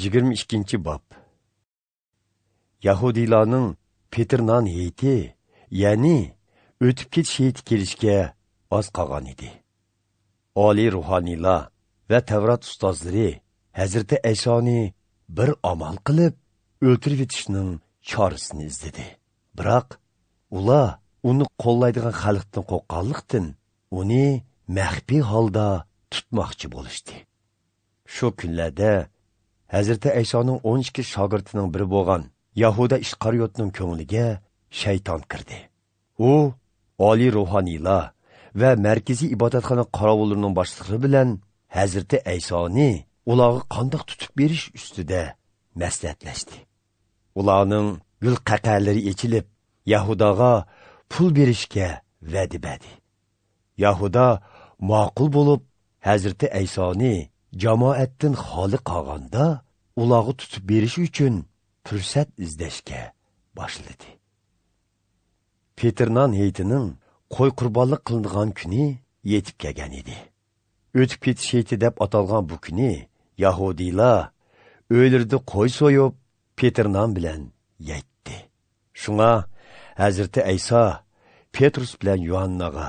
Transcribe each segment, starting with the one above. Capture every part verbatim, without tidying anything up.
يىگىرمە ئىككىنچى باب. يەھۇدىيلارنىڭ پېتىر نان ھېيتى، يەنى ئۆتۈپ كېتىش ھېيتى كېلىشكە ئاز قالغان ئىدى. ئالىي روھانىيلار ۋە تەۋرات ئۇستازلىرى ھەزرىتى ئەيسانى بىر ئامال قىلىپ، ئۆلتۈرۈۋېتىشنىڭ چارىسىنى ئىزدىدى. بىراق، ئۇلار ئۇنى قوللايدىغان خەلقتىن قورققانلىقتىن، ئۇنى مەخپىي ھالدا تۇتماقچى بولۇشتى. شۇ كۈنلەردە ھەزرىتى ئەيسانىڭ ئون ئىككى شاگىرتىنىڭ بىرى بولغان يەھۇدا ئىسقارىيوتنىڭ كۆڭلىگە شەيتان كىردى. ئۇ ئالىي روھانىيلار ۋە مەركىزىي ئىبادەتخانا قاراۋۇللىرىنىڭ باشلىقلىرى بىلەن ھەزرىتى ئەيسانى ئۇلارغا قانداق تۇتۇپ بېرىش ئۈستىدە مەسلىھەتلەشتى. ئۇلارنىڭ گۈل قەقەلىرى ئېچىلىپ، يەھۇداغا پۇل بېرىشكە ۋەدە بەردى. يەھۇدا ماقۇل بولۇپ، ھەزرىتى ئەيسانى جامائەتتىن خالىي قالغاندا، ئۇلارغا تۇتۇپ بېرىش ئۈچۈن پۇرسەت ئىزدەشكە باشلىدى. پېتىر نان ھېيتىنىڭ قوي قۇربانلىق قىلىنىدىغان كۈنى يېتىپ كەلگەن ئىدى. ئۆتۈپ كېتىش ھېيتى دەپ ئاتالغان بۇ كۈنى يەھۇدىيلار ئۆيلىرىدە قوي سويۇپ، پېتىر نان بىلەن يەيتتى. شۇڭا ھەزرىتى ئەيسا پېترۇس بىلەن يوھانناغا،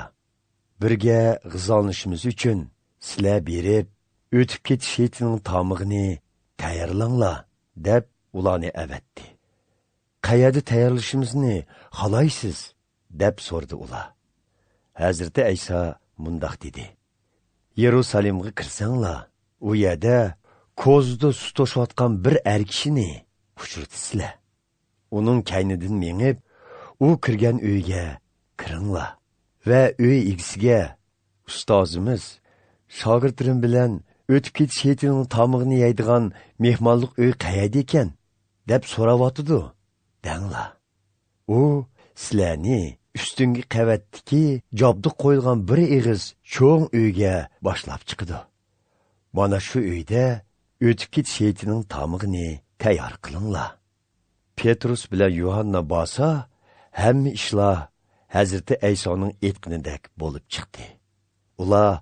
«بىرگە غىزالىنىشىمىز ئۈچۈن سىلەر بېرىپ، ئۆتۈپ كېتىش ھېيتىنىڭ تامىقىنى تەييارلاڭلار» دەپ ئۇلارنى ئەۋەتتى. «قەيەردە تەييارلىشىمىزنى خالايسىز؟» دەپ سورىدى ئۇلار. ھەزرىتى ئەيسا مۇنداق دېدى: «يېرۇسالېمغا كىرسەڭلار، ئۇ يەردە كوزىدا سۇ توشۇۋاتقان بىر ئەر كىشىنى ئۇچرىتىسىلەر. ئۇنىڭ كەينىدىن مېڭىپ، ئۇ كىرگەن ئۆيگە كىرىڭلار ۋە ئۆي ئىگىسىگە، 'ئۇستازىمىز، شاگىرتلىرىم بىلەن ئۆتۈپ كېتىش ھېيتىنىڭ تامىقىنى يەيدىغان مېھمانلىق ئۆي قەيەردە ئىكەن؟' دەپ سوراۋاتىدۇ، دەڭلار. ئۇ سىلەرنى ئۈستۈنكى قەۋەتتىكى جابدۇق قويۇلغان بىر ئېغىز چوڭ ئۆيگە باشلاپ چىقىدۇ. مانا شۇ ئۆيدە ئۆتۈپ كېتىش ھېيتىنىڭ تامىقىنى تەييار قىلىڭلار.» پېترۇس بىلەن يوھاننا بارسا، ھەممە ئىشلار ھەزرىتى ئەيسانىڭ ئېيتقىنىدەك بولۇپ چىقتى. ئۇلار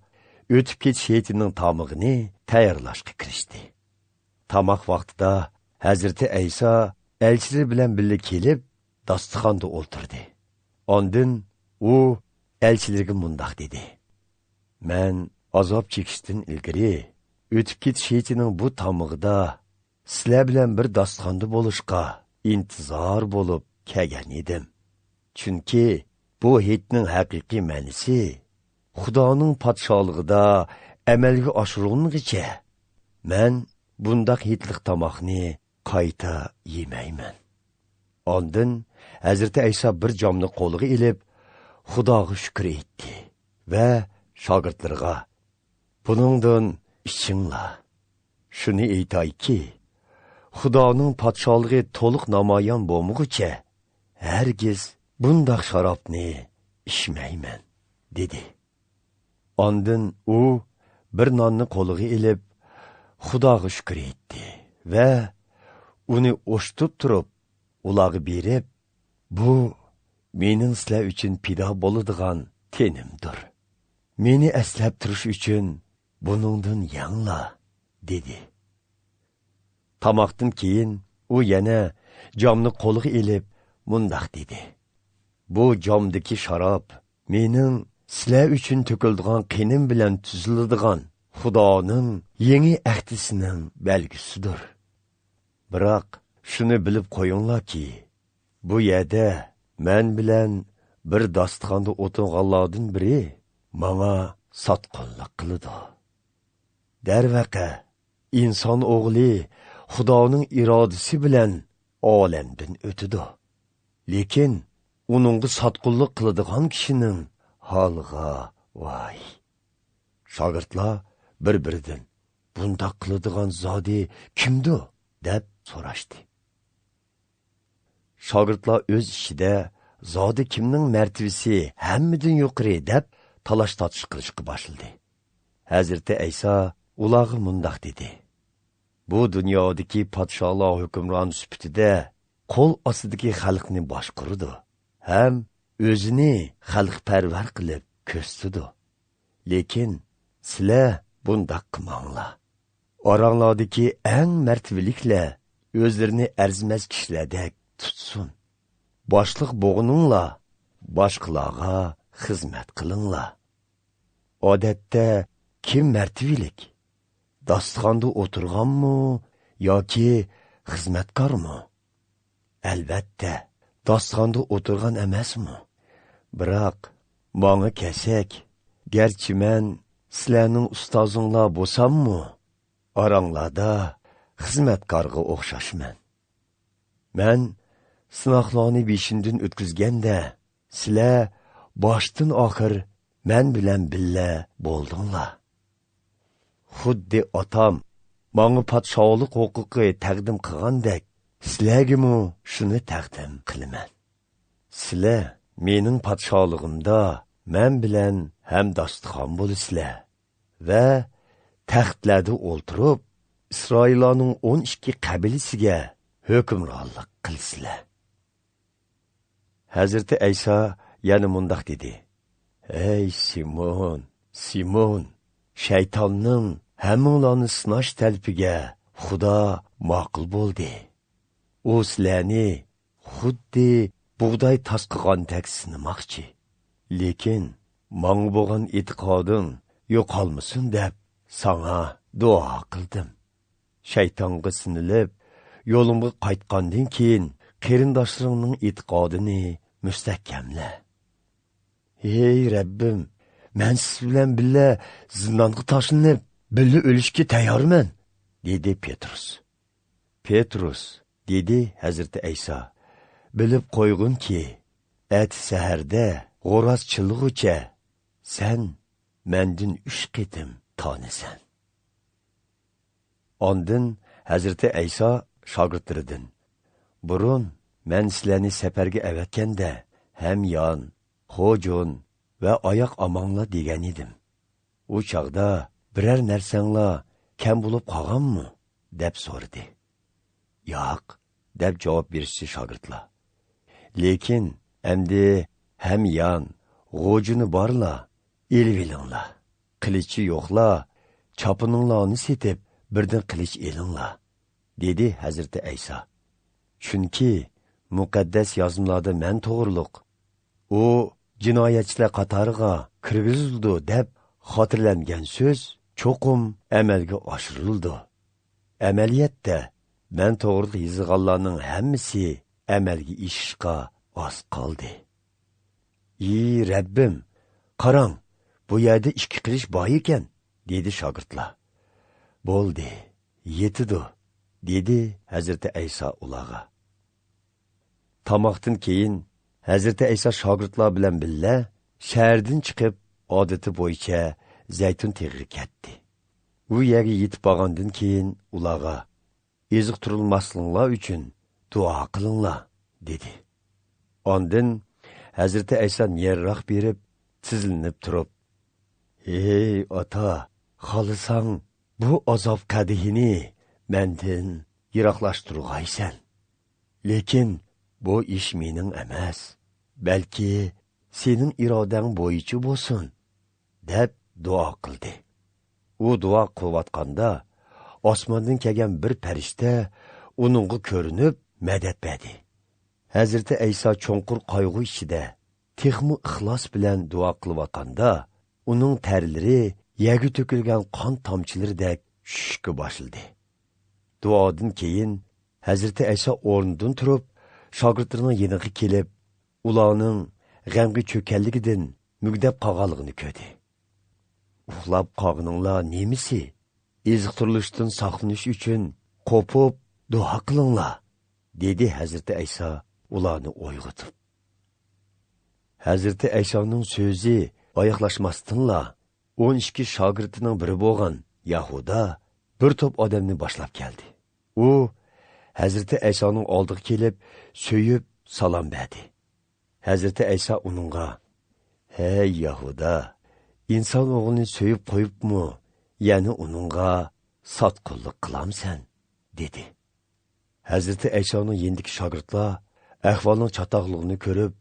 ئۆتۈپ كېتىش ھېيتىنىڭ تامىقىنى تەييارلاشقا كىرىشتى. تاماق ۋاقتىدا ھەزرىتى ئەيسا ئەلچىلىرى بىلەن بىللە كېلىپ، داستىخاندا ئولتۇردى. ئاندىن ئۇ ئەلچىلىرىگە مۇنداق دېدى: «مەن ئازاب چېكىشتىن ئىلگىرى ئۆتۈپ كېتىش ھېيتىنىڭ بۇ تامىقىدا سىلەر بىلەن بىر داستىخاندا بولۇشقا ئىنتىزار بولۇپ كەلگەن ئىدىم. چۈنكى بۇ ھېيتنىڭ ھەقىقىي مەنىسى خۇدانىڭ پادىشاھلىقىدا ئەمەلگە ئاشۇرۇلمىغىچە، مەن بۇنداق ھېيتلىق تاماقنى قايتا يېمەيمەن.» ئاندىن ھەزرىتى ئەيسا بىر جامنى قولىغا ئېلىپ، خۇداغا شۈكۈر ئېيتتى ۋە شاگىرتلىرىغا: «بۇنىڭدىن ئىچىڭلار. شۇنى ئېيتايكى، خۇدانىڭ پادىشاھلىقى تولۇق نامايان بولمىغۇچە، ھەرگىز بۇنداق شارابنى ئىچمەيمەن» دېدى. ئاندىن ئۇ بىر ناننى قولىغا ئېلىپ، خۇداغا شۈكۈر ئېيتتى ۋە ئۇنى ئوشتۇپ تۇرۇپ، ئۇلارغا بېرىپ، «بۇ مېنىڭ سىلەر ئۈچۈن پىدا بولىدىغان تېنىمدۇر. مېنى ئەسلەپ تۇرۇش ئۈچۈن بۇنىڭدىن يەڭلار» دېدى. تاماقتىن كېيىن ئۇ يەنە جامنى قولىغا ئېلىپ مۇنداق دېدى: «بۇ جامدىكى شاراب مېنىڭ سىلەر ئۈچۈن تۆكۈلىدىغان قېنىم بىلەن تۈزۈلىدىغان خۇدانىڭ يېڭى ئەھدىسىنىڭ بەلگىسىدۇر. بىراق شۇنى بىلىپ قويۇڭلاركى، بۇ يەردە مەن بىلەن بىر داستىخاندا ئولتۇرغانلاردىن بىرى ماڭا ساتقۇنلۇق قىلىدۇ. دەرۋەقە، ئىنسان ئوغلى خۇدانىڭ ئىرادىسى بىلەن ئالەمدىن ئۆتىدۇ. لېكىن ئۇنىڭغا ساتقۇنلۇق قىلىدىغان كىشىنىڭ ھالىغا ۋاي!» شاگىرتلار بىر-بىرىدىن: «بۇنداق قىلىدىغان زادى كىمدۇ؟» دەپ سوراشتى. شاگىرتلار ئۆز ئىچىدە: «زادى كىمنىڭ مەرتىۋىسى ھەممىدىن يۇقىرى؟» دەپ تالاش-تارتىش قىلىشقا باشلىدى. ھەزرىتى ئەيسا ئۇلارغا مۇنداق دېدى: «بۇ دۇنيادىكى پادىشاھلار ھۆكۈمرانى سۈپىتىدە قول ئاستىدىكى خەلقنى باشقۇرىدۇ ھەم ئۆزىنى خەلقپەرۋەر قىلىپ كۆرسىتىدۇ. لېكىن سىلەر بۇنداق قىلماڭلار. ئاراڭلاردىكى ئەڭ مەرتىۋىلىكلەر ئۆزلىرىنى ئەرزىمەس كىشىلەردەك تۇتسۇن. باشلىق بوغۇنۇڭلار، باشقىلارغا خىزمەت قىلىڭلار. ئادەتتە كىم مەرتىۋىلىك؟ داستىخاندا ئولتۇرغانمۇ ياكى خىزمەتكارمۇ؟ ئەلۋەتتە، داستىخاندا ئولتۇرغان ئەمەسمۇ؟ بىراق، ماڭا كەلسەك، گەرچە مەن سىلەرنىڭ ئۇستازىڭلار بولساممۇ، ئاراڭلاردا خىزمەتكارغا ئوخشاشمەن. مەن سىناقلارنى بېشىمدىن ئۆتكۈزگەندە، سىلەر باشتىن ئاخىر مەن بىلەن بىللە بولدۇڭلار. خۇددى ئاتام ماڭا پادىشاھلىق ھوقۇقى تەقدىم قىلغاندەك، سىلەرگىمۇ شۇنى تەقدىم قىلىمەن. سىلەر مېنىڭ پادىشاھلىقىمدا مەن بىلەن ھەم داستىخان بولىسىلەر ۋە تەختلەردە ئولتۇرۇپ، ئىسرائىللارنىڭ ئون ئىككى قەبىلىسىگە ھۆكۈمرانلىق قىلىسىلەر. ھەزرىتى ئەيسا يەنە مۇنداق دېدى: «ھەي سىمون، سىمون، شەيتاننىڭ ھەممىڭلارنى سىناش تەلىپىگە خۇدا ماقۇل بولدى. ئۇ سىلەرنى خۇددى بۇغداي تاسقىغاندەك سىنىماقچى. لېكىن ماڭا بولغان ئېتىقادىڭ يوقالمىسۇن دەپ ساڭا دۇئا قىلدىم. شەيتانغا سىنىلىپ، يولۇمغا قايتقاندىن كېيىن، قېرىنداشلىرىڭنىڭ ئېتىقادىنى مۇستەھكەملە.» «ھەي رەببىم، مەن سىز بىلەن بىللە زىندانغا تاشلىنىپ، بىللە ئۆلۈشكە تەييارمەن» دېدى پېتروس. «پېتروس» دېدى ھەزرىتى ئەيسا، «بىلىپ قويغىنكى، ئەتە سەھەردە غوراز چىللىغۇچە سەن مەندىن ئۈچ قېتىم تانىسەن.» ئاندىن ھەزرىتى ئەيسا شاگىرتلىرىدىن: «بۇرۇن مەن سىلەرنى سەپەرگە ئەۋەتكەندە، ھەميان، خوجۇن ۋە ئاياق ئاماڭلار دېگەن ئىدىم. ئۇ چاغدا بىرەر نەرسەڭلار كەم بولۇپ قالغانمۇ؟» دەپ سورىدى. «ياق» دەپ جاۋاب بېرىشتى شاگىرتلار. «لېكىن ئەمدى ھەميان، غوجىنى بارلا ئېلىۋېلىڭلار. قىلىچى يوقلا چاپىنىڭلارنى سېتىپ، بىردىن قىلىچ ئېلىڭلار» دېدى ھەزرىتى ئەيسا. «چۈنكى مۇقەددەس يازمىلاردا مەن توغرۇلۇق، ئۇ جىنايەتچىلەر قاتارىغا كىرگۈزۈلىدۇ دەپ خاتىرىلەنگەن سۆز چوقۇم ئەمەلگە ئاشۇرۇلىدۇ. ئەمەلىيەتتە، مەن توغرىلىق يېزىلغانلارنىڭ ھەممىسى ئەمەلگە ئېشىشقا ئاز قالدى.» «ئى رەببىم، قاراڭ، بۇ يەردە ئىككى قىلىچ بار ئىكەن» دېدى شاگىرتلار. «بولدى، يېتىدۇ» دېدى ھەزرىتى ئەيسا ئۇلارغا. تاماقتىن كېيىن ھەزرىتى ئەيسا شاگىرتلار بىلەن بىللە شەھەردىن چىقىپ، ئادىتى بويىچە زەيتۇن تېغىغا كەتتى. ئۇ يەرگە يېتىپ بارغاندىن كېيىن ئۇلارغا: «ئېزىقتۇرۇلماسلىقىڭلار ئۈچۈن دۇئا قىلىڭلار» دېدى. ئاندىن ھەزرىتى ئەيسا نېرىراق بېرىپ، تىزلىنىپ تۇرۇپ: «ھەي ئاتا، خالىساڭ، بۇ ئازاب قەدىھىنى مەندىن يىراقلاشتۇرغايسەن. لېكىن بۇ ئىش مېنىڭ ئەمەس، بەلكى سېنىڭ ئىرادەڭ بويىچە بولسۇن» دەپ دۇئا قىلدى. ئۇ دۇئا قىلىۋاتقاندا، ئاسماندىن كەلگەن بىر پەرىشتە ئۇنىڭغا كۆرۈنۈپ، مەدەت بەردى. ھەزرىتى ئەيسا چوڭقۇر قايغۇ ئىچىدە، تېخىمۇ ئىخلاس بىلەن دۇئا قىلىۋاتقاندا، ئۇنىڭ تەرلىرى يەرگە تۆكۈلگەن قان تامچىلىرىدەك چۈشۈشكە باشلىدى. دۇئادىن كېيىن، ھەزرىتى ئەيسا ئورنىدىن تۇرۇپ، شاگىرتلىرىنىڭ يېنىغا كېلىپ، ئۇلارنىڭ غەمگە چۆككەنلىكىدىن مۈگدەپ قالغانلىقىنى كۆردى. «ئۇخلاپ قالغىنىڭلار نېمىسى؟ ئېزىقتۇرۇلۇشتىن ساقلىنىش ئۈچۈن قوپۇپ دۇئا قىلىڭلار» دېدى ھەزرىتى ئەيسا ئۇلارنى ئويغىتىپ. ھەزرىتى ئەيسانىڭ سۆزى ئاياغلاشماستىنلا، ئون ئىككى شاگىرتىنىڭ بىرى بولغان يەھۇدا بىر توپ ئادەمنى باشلاپ كەلدى. ئۇ ھەزرىتى ئەيسانىڭ ئالدىغا كېلىپ، سۆيۈپ سالام بەردى. ھەزرىتى ئەيسا ئۇنىڭغا: «ھەي يەھۇدا، ئىنسان ئوغلىنى سۆيۈپ قويۇپمۇ، يەنە ئۇنىڭغا ساتقۇنلۇق قىلامسەن؟» دېدى. ھەزرىتى ئەيسانىڭ يېنىدىكى شاگىرتلار ئەھۋالنىڭ چاتاقلىقىنى كۆرۈپ: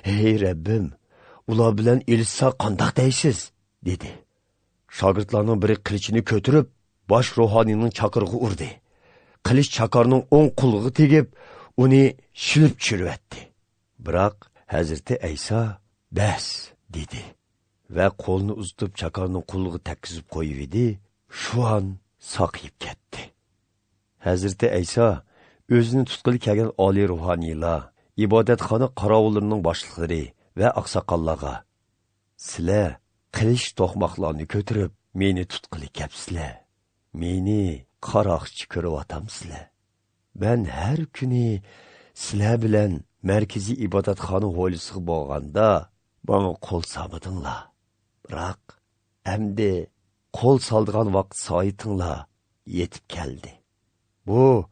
«ھەي رەببىم، ئۇلار بىلەن ئېلىشسا قانداق دەيسىز؟» دېدى. شاگىرتلارنىڭ بىرى قىلىچىنى كۆتۈرۈپ، باش روھانىينىڭ چاكىرىغا ئۇردى. قىلىچ چاكارنىڭ ئوڭ قۇلىقىغا تېگىپ، ئۇنى شىلىپ چۈشۈرۈۋەتتى. بىراق ھەزرىتى ئەيسا «بەس» دېدى ۋە قولىنى ئۇزىتىپ چاكارنىڭ قۇلىقىغا تەگكۈزۈپ قويۇۋىدى، شۇ ئان ساقىيىپ كەتتى. ھەزرىتى ئەيسا ئۆزىنى تۇتقىلى كەلگەن ئالىي روھانىيلار، ئىبادەتخانا قاراۋۇللىرىنىڭ باشلىقلىرى ۋە ئاقساقاللارغا: «سىلەر قىلىچ توقماقلارنى كۆتۈرۈپ، مېنى تۇتقىلى كەپسىلەر. مېنى قاراقچى كۆرۈۋاتامسىلەر؟ مەن ھەر كۈنى سىلەر بىلەن مەركىزىي ئىبادەتخانا ھويلىسىغا بارغاندا، ماڭا قول سالمىدىڭلار. بىراق ئەمدى قول سالىدىغان ۋاقىت سائىتىڭلار يېتىپ كەلدى. بۇ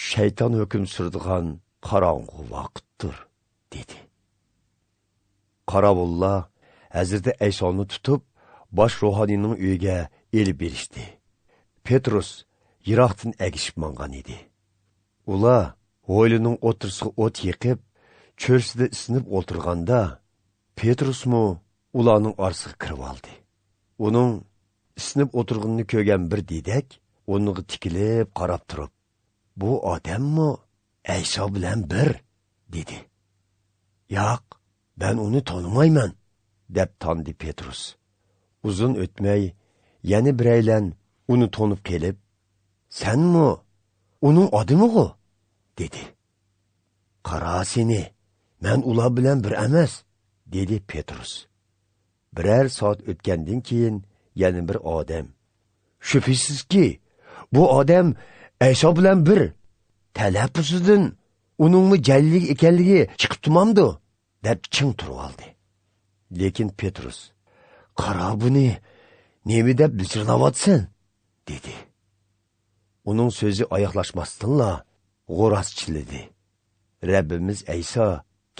شەيتان ھۆكۈم سۈرىدىغان قاراڭغۇ ۋاقىتتۇر» دېدى. قاراۋۇللار ھەزرىتى ئەيسانى تۇتۇپ، باش روھانىينىڭ ئۆيىگە ئېلىپ بېرىشتى. پېتروس يىراقتىن ئەگىشىپ ماڭغان ئىدى. ئۇلار ھويلىنىڭ ئوتتۇرىسىغا ئوت يېقىپ، چۆرىسىدە ئىسسىنىپ ئولتۇرغاندا، پېتروسمۇ ئۇلارنىڭ ئارىسىغا كىرىۋالدى. ئۇنىڭ ئىسسىنىپ ئولتۇرغىنىنى كۆرگەن بىر دېدەك ئۇنىڭغا تىكىلىپ قاراپ تۇرۇپ: «بۇ ئادەممۇ ئەيسا بىلەن بىر؟» دېدى. «ياق، مەن ئۇنى تونۇمايمەن» دەپ تاندى پېتروس. ئۇزۇن ئۆتمەي، يەنە بىرەيلەن ئۇنى تونۇپ قېلىپ: «سەنمۇ ئۇنىڭ ئادىمىغۇ؟» دېدى. «قارا سېنى، مەن ئۇلار بىلەن بىر ئەمەس» دېدى پېتروس. بىرەر سائەت ئۆتكەندىن كېيىن يەنە بىر ئادەم: «شۈبھىسىزكى، بۇ ئادەم ئەيسا بىلەن بىر، تەلەپپۇزىدىن ئۇنىڭمۇ جەلىللىك ئىكەنلىكى چىقىپ تۇرمامدۇ؟» دەپ چىڭ تۇرۇۋالدى. لېكىن پېتروس: «قارا بۇنى، نېمە دەپ بىچىرلاۋاتىسەن؟» دېدى. ئۇنىڭ سۆزى ئاياغلاشماستىنلا غوراز چىللىدى. رەببىمىز ئەيسا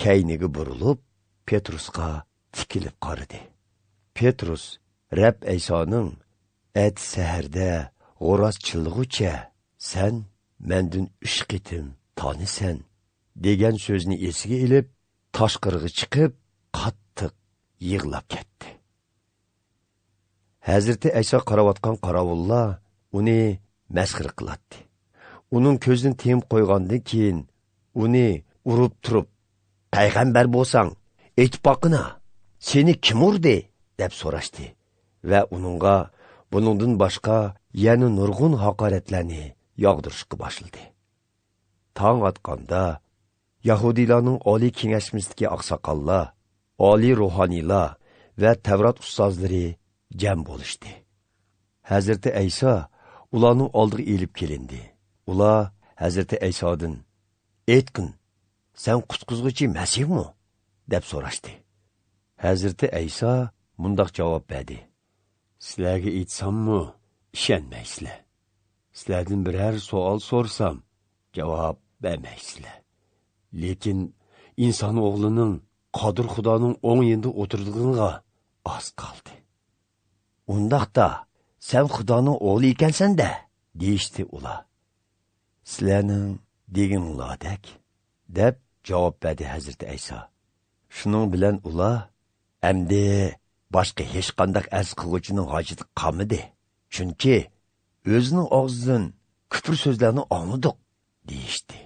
كەينىگە بۇرۇلۇپ، پېتروسقا تىكىلىپ قارىدى. پېتروس رەب ئەيسانىڭ «ئەتە سەھەردە غوراز چىللىغۇچە سەن مەندىن ئۈچ قېتىم تانىسەن» دېگەن سۆزنى ئېسىگە ئېلىپ، تاشقىرىغا چىقىپ، قاتتىق يىغلاپ كەتتى. ھەزرىتى ئەيسا قاراۋاتقان قاراۋۇللار ئۇنى مەسخىرە قىلاتتى. ئۇنىڭ كۆزىنى تېڭىپ قويغاندىن كېيىن، ئۇنى ئۇرۇپ تۇرۇپ: «پەيغەمبەر بولساڭ، ئېيتىپ باققىنا، سېنى كىم ئۇردى؟» دەپ سوراشتى ۋە ئۇنىڭغا بۇنىڭدىن باشقا يەنە نۇرغۇن ھاقارەتلەرنى ياغدۇرۇشقا باشلىدى. تاڭ ئاتقاندا، يەھۇدىيلارنىڭ ئالىي كېڭەشمىسىدىكى ئاقساقاللار، ئالىي روھانىيلار ۋە تەۋرات ئۇستازلىرى جەم بولۇشتى. ھەزرىتى ئەيسا ئۇلارنىڭ ئالدىغا ئېلىپ كېلىندى. ئۇلار ھەزرىتى ئەيسادىن: «ئېيتقىن، سەن قۇتقۇزغۇچى مەسىھمۇ؟» دەپ سوراشتى. ھەزرىتى ئەيسا مۇنداق جاۋاب بەردى: «سىلەرگە ئېيتساممۇ ئىشەنمەيسىلەر. سىلەردىن بىرەر سوئال سورىسام، جاۋاب بەرمەيسىلەر. لېكىن ئىنسان ئوغلىنىڭ قادىر خۇدانىڭ ئوڭ يېنىدا ئولتۇرىدىغىنىغا ئاز قالدى.» «ئۇنداقتا، سەن خۇدانىڭ ئوغلى ئىكەنسەن-دە» دېيىشتى ئۇلار. «سىلەرنىڭ دېگىنىڭلاردەك» دەپ جاۋاب بەردى ھەزرىتى ئەيسا. شۇنىڭ بىلەن ئۇلار: «ئەمدى باشقا ھېچقانداق ئەرز قىلغۇچىنىڭ ھاجىتى قالمىدى، چۈنكى ئۆزىنىڭ ئاغزىدىن كۇپۇر سۆزلەرنى ئاڭلىدۇق» دېيىشتى.